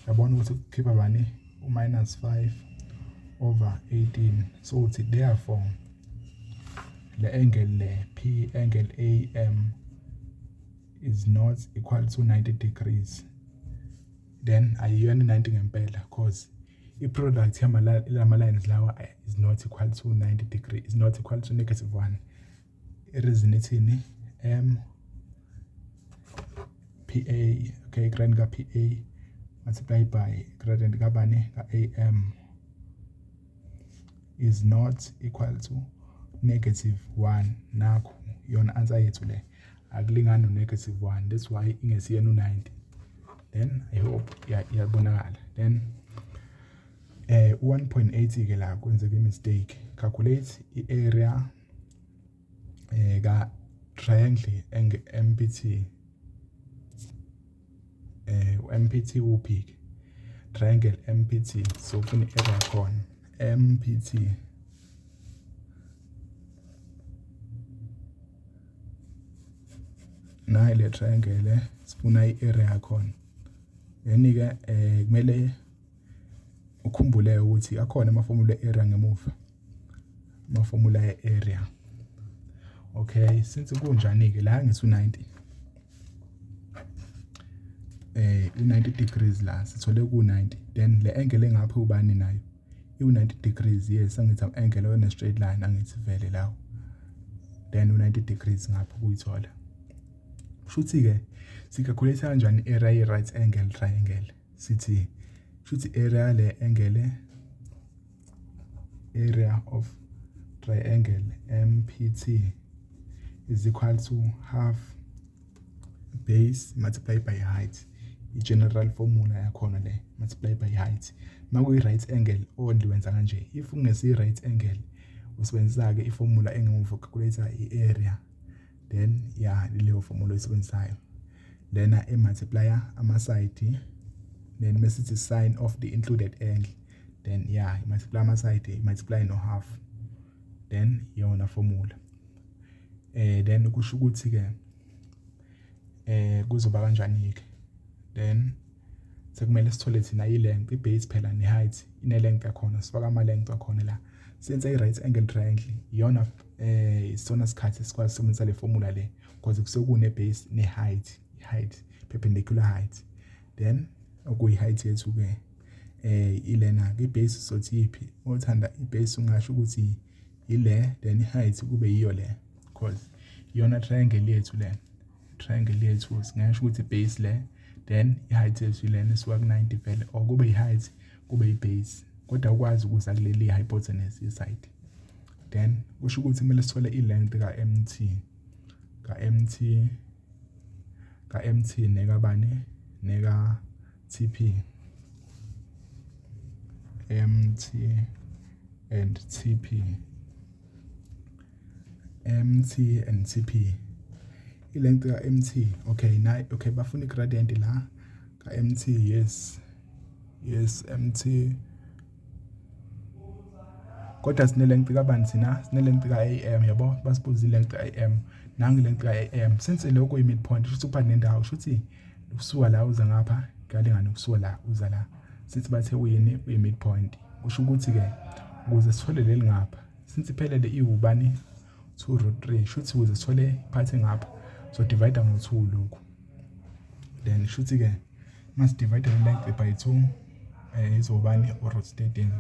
Yabona ukuthi kukhipha bani? U-minus 5 over 18. So uthi therefore le angle le P angle AM is not equal to 90 degrees. Then ayiyona 90 ngempela, cause i-product yama lines lawa is not equal to 90 degree, is not equal to negative 1. I-reason ithini? M PA, okay, gradient ka PA multiply by gradient kabani? Ka AM is not equal to negative 1. Nakho iyona answer yethu le, akulingani no negative 1, that's why ingesiyena u90. Then I hope iyabonakala. Then 1.8 ke la kwenzeka i-mistake. Calculate i-area ka triangle enge MPT. MPT uphi ke? Triangle MPT, so ufuna i-area khona MPT. Nayi le triangle, sifuna i-area yakhona. Then ke kumele ukhumbule ukuthi akhona ama-formula area ngemuva, ama-formula e-area. Okay, since kunjani ke la, ngithi u90, u90 degrees la, sithole ku90. Then le angle engapha ubani nayo? Iwu90 degrees. Yes, angithi angle one straight line, angithi vele lawo? Then u90 degrees ngapha kuyithola. Kushuthi ke sicalculate kanjani area ye right angle triangle? Sithi shuthi area le angle, area of triangle MPT is equal to half base multiplied by height. I-general formula yakhona le, multiply by height. Makuyi-right angle only wenza kanje. If kungesi-right angle, usebenzisa-ke iformula engemuva, calculate i-area. Then ya, leyo formula oyisebenzisayo lena e-multiplya ama-side, then mesithi sine of the included angle. Then yeah, multiply ama-side, multiply no half, then iyona formula. Then kusho ukuthi ke kuzoba kanjani ke? Then sekumele sithole thina i-length, i-base phela ne-height ine-length yakhona, sifaka ama-length wakhona la. Since i-right angle triangle iyona, isona sikhathi esikwazi ukusebenzisa le formula le, because kusuke kune-base ne-height, height, perpendicular height. Then okuyi-height yethu ke ilena ke i-base. Sothi iphi othanda i-base? Ungasho ukuthi ile, then i-height kube yiyo le, because iyona triangle yethu le. Triangle yethu singasho ukuthi base le, then i-height yethu ilena esuka ku-90 vele, or kube i-height, kube i-base, kodwa ukwazi ukuza kuleli hypotenuse side. Then kusho ukuthi kumele sithole i-length ka-MT, ka-MT, ka-MT nekabani? Neka TP. MT and TP, MT and TP, i-length ka-MT. Okay, na okay, bafuna i-gradient la ka-MT. Yes, MT, kodwa sine-length kabani thina? Sine-length ka-AM, yabo? Basibuza i-length ka-AM. Nangi length ka-AM. Since lokho i-midpoint, kusho ukuthi nendawo, kusho ukuthi ukusuka la uza ngapha kuyalingana ukusuka la uza la. Sithi bathe uyini? Uyi-midpoint. Kusho ukuthi-ke ukuze sithole leli ngapha, since iphelele iwubani? 2 root 3. Shuthi ukuze sithole iphathi ngapha, so divide ngo-2 lokhu. Then shuthi-ke masi divide le length by 2, izobani? U-root 13,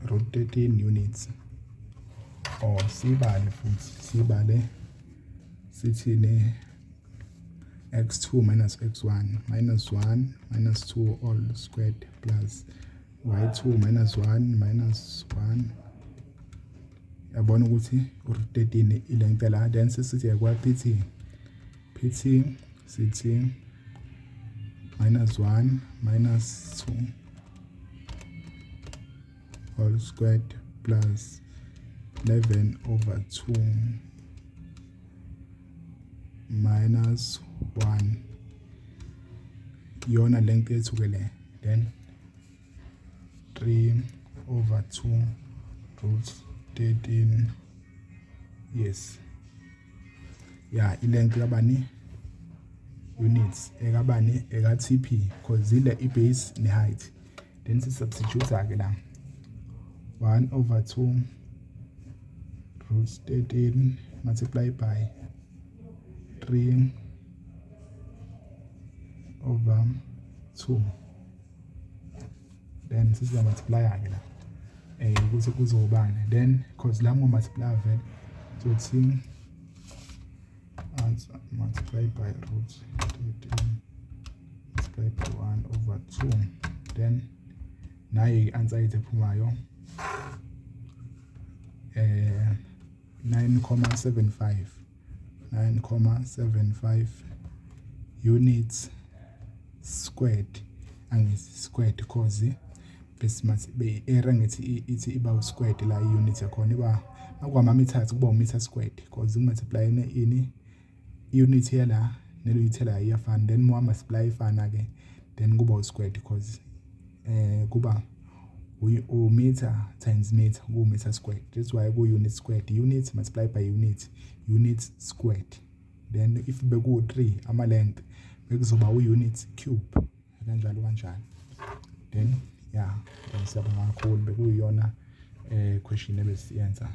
root 13 units. Or sibale futhi, sibale sithini? X2 minus x1, minus 1 minus 2 all squared, plus y2 minus 1 minus 1. Yabona ukuthi u-root 13 ilength la. Then sesithi yakwa pt, pt sithi minus 1 minus 2 all squared plus 11 over 2 minus 1, iyona length yethu ke le. Then 3 over 2 root 13. Yes. Ya, i-length kabani? Units ekabani? Eka-TP, because ile i-base ne-height. Then si-substitute-ke la 1 over 2 root 13 multiply by 3 over 2. Then sesiza-multiply-ke la ukuthi kuzobani. Then 'cause la ngo-multiply vele, sothi answer multiply by root 13 multiply by 1 over 2. Then nayi i-answer yethu ephumayo, 9.75, 9.75 units squared. Angithi squared because besimathi be-area, ngithi ithi iba squared la, i-unit yakhona iba makuwama-meters, kuba u-meter squared, because uku-multiply ini, i-unit yala ne-unit la iyafana. Then uma multiply ifana-ke, then kuba u-squared, because kuba u-meter times meter, ku-meter squared. That's why ku-unit squared, unit multiply by unit, unit squared. Then if beku-3 ama-length, bekuzoba u-unit cube, kanjalo kanjalo. Then yeah, siyabonga kakhulu. Bekuyiyona question ebesiyenza.